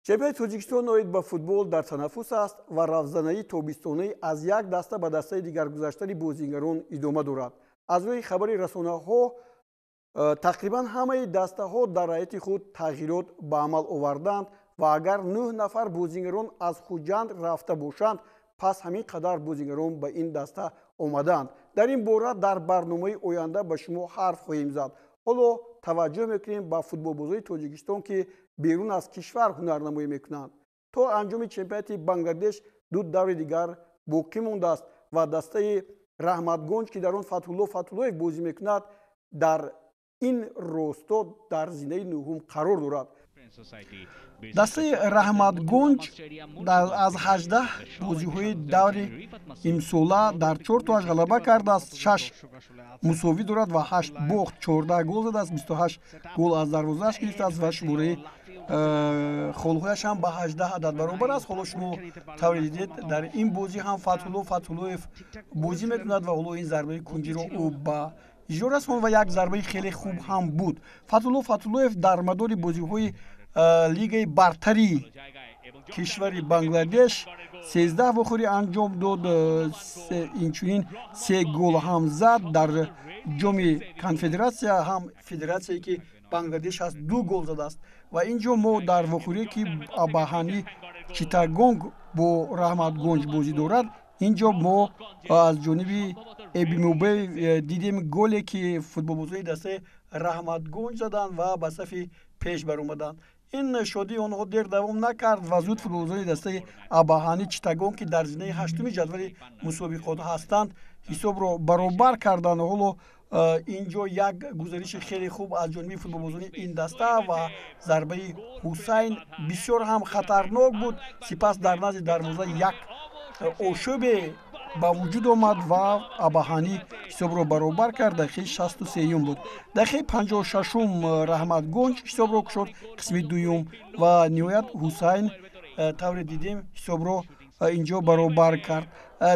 Чемпионати Тоҷикистон оид ба футбол дар танаффус аст ва равзанаи тобистонаи аз як даста ба дастаи дигар гузаштани бозигарон идома дорад. Аз рӯи хабари расонаҳо, тақрибан ҳамаи дастаҳо дар ҳайати худ тағйирот ба амал оварданд ва агар 9 нафар бозигарон аз Хуҷанд рафта бошанд, пас ҳамин қадар бозигарон ба ин даста омадаанд. Дар ин бора дар барномаи оянда ба шумо ҳарф хоҳем зад. Ҳоло таваҷҷӯҳ мекунем ба футболбозони Тоҷикистон, ки берун аз кишвар ҳунарнамоӣ мекунанд. То анҷоми чемпионати Бангладеш ду даври дигар боқӣ мондааст ва дастаи Раҳматгонҷ, ки дар он Фатҳулло Фатҳуллоев бозӣ мекунад, дар ин росто дар зинаи нуҳум қарор дорад. Дастаи Раҳматгонҷ аз 18 бозиҳои даври имсола дар чор тоаш ғалаба кардааст, шаш мусовӣ дорад ва ҳашт бохт, 14 гол задааст, 28 гол аз дарвозааш гирифтааст ва шумораи холҳояш ҳам ба 18 адад баробар аст. Ҳоло шумо тавре дидед, дар ин бозӣ ҳам Фатҳулло Фатҳуллоев бозӣ мекунад ва ҳоло ин зарбаи кунҷиро ӯ ба иҷро расонд ва як зарбаи хеле хуб ҳам буд. Фатҳулло Фатҳуллоев дар мадори бозиҳои лигаи бартари кишвари Бангладеш 13 вохӯрӣ анҷом дод, инчунин се гол ҳам зад. Дар Ҷоми Конфедератсия ҳам, федератсияе ки Бангладеш аст, ду гол задааст. Ва ин ҷо мо дар вохӯрие, ки Абаҳани Читагонг бо Раҳматгонҷ бозӣ дорад, ин ҷо мо аз ҷониби Эбимубе дидем голе, ки футболбозони дастаи Раҳматгонҷ заданд ва ба сафи пеш баромаданд. Ин шодии онҳо дер давом накард ва зуд футболбозони дастаи Абаҳани Читагон, ки дар зинаи ҳаштуми ҷадвали мусобиқот ҳастанд, ҳисобро баробар карданд. Ҳоло ин ҷо як гузариши хеле хуб аз ҷониби футболбозони ин даста ва зарбаи Ҳусайн бисёр ҳам хатарнок буд. Сипас дар назди дарвоза як ошӯбе ба вуҷуд омад ва Абаҳанӣ ҳисобро баробар кард. Дақиқаи 63-юм буд. Дақиқаи 56-ум Раҳматгонҷ ҳисобро кушод қисми дуюм ва ниҳоят Ҳусайн, тавре дидем, ҳисобро инҷо баробар кард.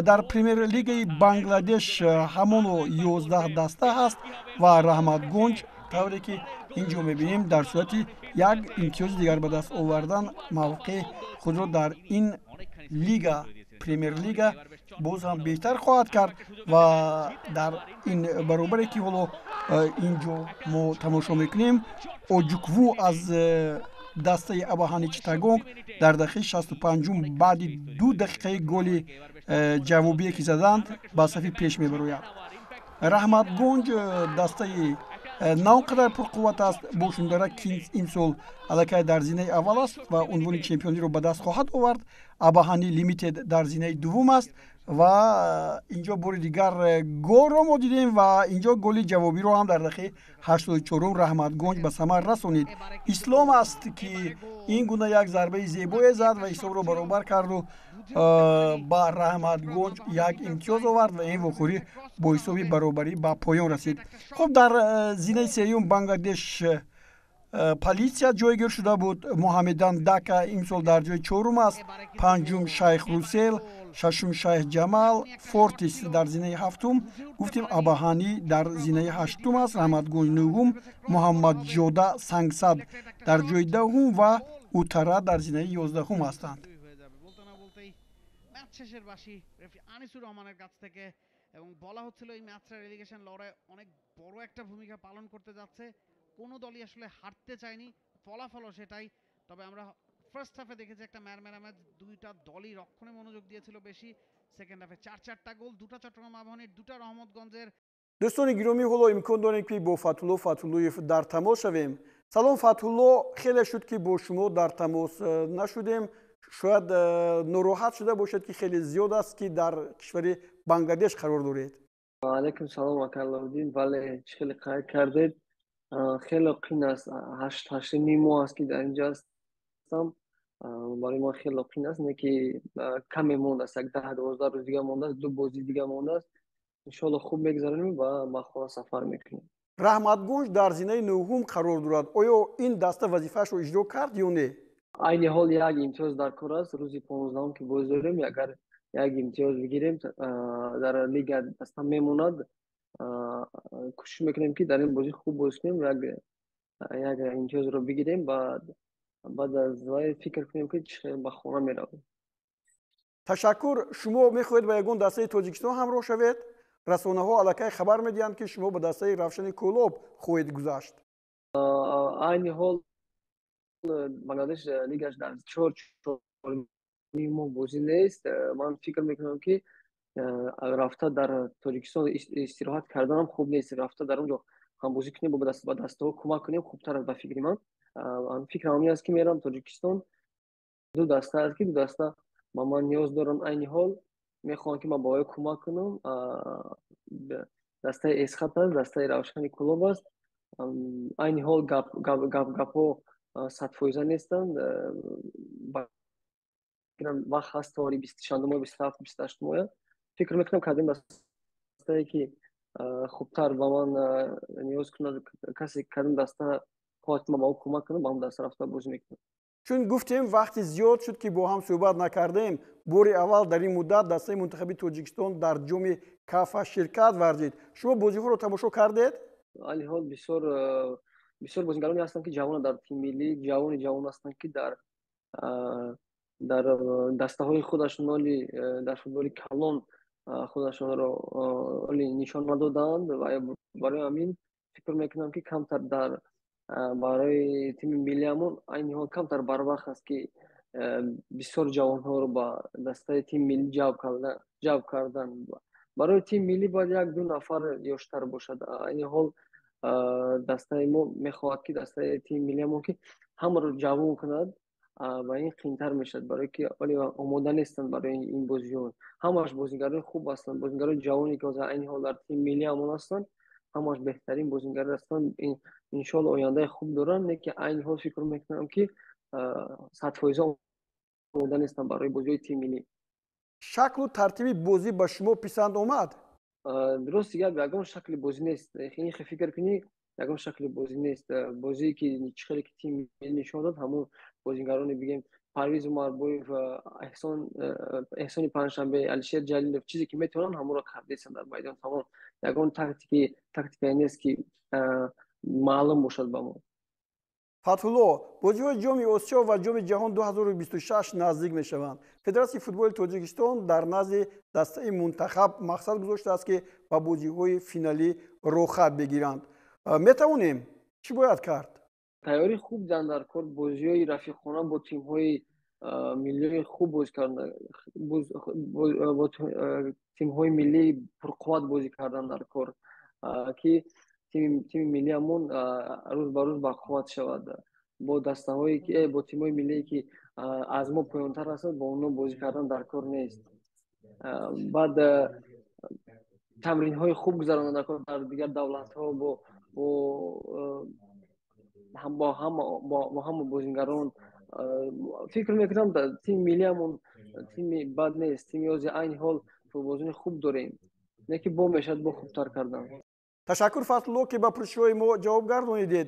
Дар Премер-лигаи Бангладеш ҳамоно 11 даста ҳаст ва Раҳматгонҷ, тавре ки ин ҷо мебинем, дар сурати як имтиёзи дигар ба даст овардан мавқеи худро дар ин лига, Премер-лига, боз ҳам беҳтар хоҳад кард. Ва дар ин баробаре, ки ҳоло ин ҷо мо тамошо мекунем, Оҷукву аз дастаи Абаҳани Читагонг дар дақиқаи 65-ум баъди 2 дақиқаи голи ҷавобие, ки заданд, ба сафи пеш мебарояд. Раҳматгонҷ дастаи на он қадар пурқувват аст. Бошундара Кингс имсол аллакай дар зинаи аввал аст ва унвони чемпиониро ба даст хоҳад овард. Абаҳани Лимитед дар зинаи дуввум аст ва инҷо бори дигар голро мо дидем ва инҷо голи ҷавобиро ҳам дар дақиқаи 84-ум Раҳматгонҷ ба самар расонид. Ислом аст, ки ин гуна як зарбаи зебое зад ва ҳисобро баробар карду ба Раҳматгонҷ як имтиёз овард ва ин вохӯрӣ бо ҳисоби баробарӣ ба поён расид. Хуб, дар зинаи сеюм Бангладеш Полисия ҷойгир шуда буд. Муҳаммедан Дака имсол дар ҷои чорум аст, панҷум Шайх Русел, шашум Шайх Ҷамал, Фортис дар зинаи ҳафтум, гуфтем, Абаҳанӣ дар зинаи ҳаштум аст, Раҳматгонҷ нуҳум, Муҳаммадҷода Сангсад дар ҷои даҳум ва Утара дар зинаи 11-ум ҳастанд. শেষের বাঁশি রেফারি আনিসুর রহমানের কাছ থেকে এবং বলা হচ্ছিল, এই ম্যাচটা রেলিগেশন লড়াই অনেক বড় একটা ভূমিকা পালন করতে যাচ্ছে। কোনো দলই আসলে হারতে চায়নি, ফলাফলও সেটাই। তবে আমরা ফার্স্ট হাফে দেখেছি একটা ম্যারমেরা ম্যাচ, দুইটা দলই রক্ষণে মনোযোগ দিয়েছিল বেশি। সেকেন্ড হাফে চার চারটা গোল, দুটা চট্টগ্রাম আবাহনীর, দুটা রহমতগঞ্জের। Дӯстони гиромӣ, ҳоло имкон дорем, ки бо Фатҳулло Фатҳуллоев дар тамос шавем. Салом, Фатҳулло, хеле шуд, ки бо шумо дар тамос нашудем. Шояд нороҳат шуда бошед, ки хеле зиёд аст, ки дар кишвари Бангладеш қарор доред. Алайкум салом, ака Аллоуддин. Бале, чӣ хеле қайд кардед, хеле қин аст. 8, 8.5 моҳ аст, ки дар инҷо ҳастам. Барои мо хеле қин аст, не ки каме мондааст, як 10-12 рӯз дига мондааст, ду бозӣ дига мондааст. Иншоалло, хуб мегзаронем ва ба хона сафар мекунем. Раҳматгонҷ дар зинаи нуҳум қарор дорад. Оё ин даста вазифаашро иҷро кард ё не? Айни ҳол як имтиёз дар кор аст. Рӯзи 15-ум, ки бозӣ дорем, агар як имтиёз бигирем, дар лига даста мемонад. Кӯшиш мекунем, ки дар ин бозӣ хуб бозӣ кунем, як имтиёзро бигирем. Баъд Баъд аз вай фикр кунем, ки чӣ хел ба хона меравем. Ташаккур. Шумо мехоҳед ба ягон дастаи Тоҷикистон ҳамроҳ шавед? Расонаҳо аллакай хабар медиҳанд, ки шумо ба дастаи Равшани Кӯлоб хоҳед гузашт. Айни ҳол Бангладеш лигаш дар чор моҳ бозӣ нест. Ман фикр мекунам, ки рафта дар Тоҷикистон истироҳат карданам хуб нест. Рафта дар он ҷо ҳамбозӣ кунем, ба дастаҳо кӯмак кунем, хубтар аст ба фикри ман. Фикрам ҳамин аст, ки мерам Тоҷикистон. Ду даста аст, ки ду даста ба ман ниёз доранд, айни ҳол мехоҳам, ки ман ба оё кӯмак кунам. Дастаи Эсхат аст, дастаи Равшани Кӯлоб аст. Айни ҳол гапҳо 100% нестанд. Вақт ҳаст то 22-моя, 27, 28-моя. Фикр мекунам, кадом дастае ки хубтар ба ман ниёз кунад, касе кадом даста хоҳад, ки ман ба ӯ кӯмак кунам, ба он даста рафта бозӣ мекунам. Чун гуфтем, вақти зиёд шуд, ки бо ҳам суҳбат накардем. Бори аввал дар ин муддат дастаи мунтахаби Тоҷикистон дар ҷоми Кафа ширкат варзид. Шумо бозиҳоро тамошо кардед? Айни ҳол бисёр бисёр бозигароне ҳастанд, ки ҷавона дар тими миллӣ, ҷавони ҷавон ҳастанд, ки дар дастаҳои худашон оли дар футболи калон худашонро оли нишон надодаанд ва барои ҳамин фикр мекунам, ки камтар дар барои тими миллиамон айни ҳол камтар барвақт аст, ки бисёр ҷавонҳоро ба дастаи тими миллӣ ҷалб кардан. Барои тими миллӣ бояд як ду нафар ёштар бошад. Айни ҳол дастаи мо мехоҳад, ки дастаи тими миллиамон ки ҳамаро ҷавон кунад ва ин қиинтар мешавад, барое ки оли омода нестанд барои ин бозиҳо. Ҳамааш бозигарони хуб ҳастанд. Бозигарони ҷавоне, ки ҳозир айни ҳол дар тими миллиамон ҳастанд, ҳамааш беҳтарин бозингар ҳастанд, иншоалло ояндаи хуб доранд, не ки айни ҳол фикр мекунам, ки 100% омода нестанд барои бозиҳои тими миллӣ. Шаклу тартиби бозӣ ба шумо писанд омад? Дурусти гап, ягон шакли бозӣ нест. Ин хел фикр кунӣ, ягон шакли бозӣ нест. Бозие ки чӣ хеле ки тими миллӣ нишон дод, ҳамон бозингароне, бигем, Парвиз Умарбоев, Эҳсон, Эҳсони Панҷшанбе, Алишер Ҷалилов, чизе ки метавонанд, ҳамонро кардесанд дар майдон, тамом. Ягон тактикае нест, ки маълум бошад ба мо. Фатҳулло, бозиҳои Ҷоми Осиё ва Ҷоми ҷаҳон 2026 наздик мешаванд. Федератсияи футболи Тоҷикистон дар назди дастаи мунтахаб мақсад гузоштааст, ки ба бозиҳои финалӣ роҳхат бигиранд. Метавонем? Чӣ бояд кард? Тайёрӣ хуб дидан дар кор, бозиҳои рафиқона бо тимҳои миллии хуб бозӣ кардан, бо тимҳои миллии пурқувват бозӣ кардан дар кор, ки тими миллиамон рӯз ба рӯз бақувват шавад. Бо дастаҳое ки бо тимҳои миллие, ки аз мо поёнтар ҳастанд, бо онҳо бозӣ кардан дар кор нест. Баъд тамринҳои хуб гузарондан дар кор дар дигар давлатҳо бо ҳама бозингарон. Фикр мекунам, тими миллиамон тими бад нест. Тими ҳозир айни ҳол футболбозони хуб дорем, не ки бо мешавад бо хубтар кардан. Ташаккур, Фатҳулло, ки ба пурсишҳои мо ҷавоб гардонидед.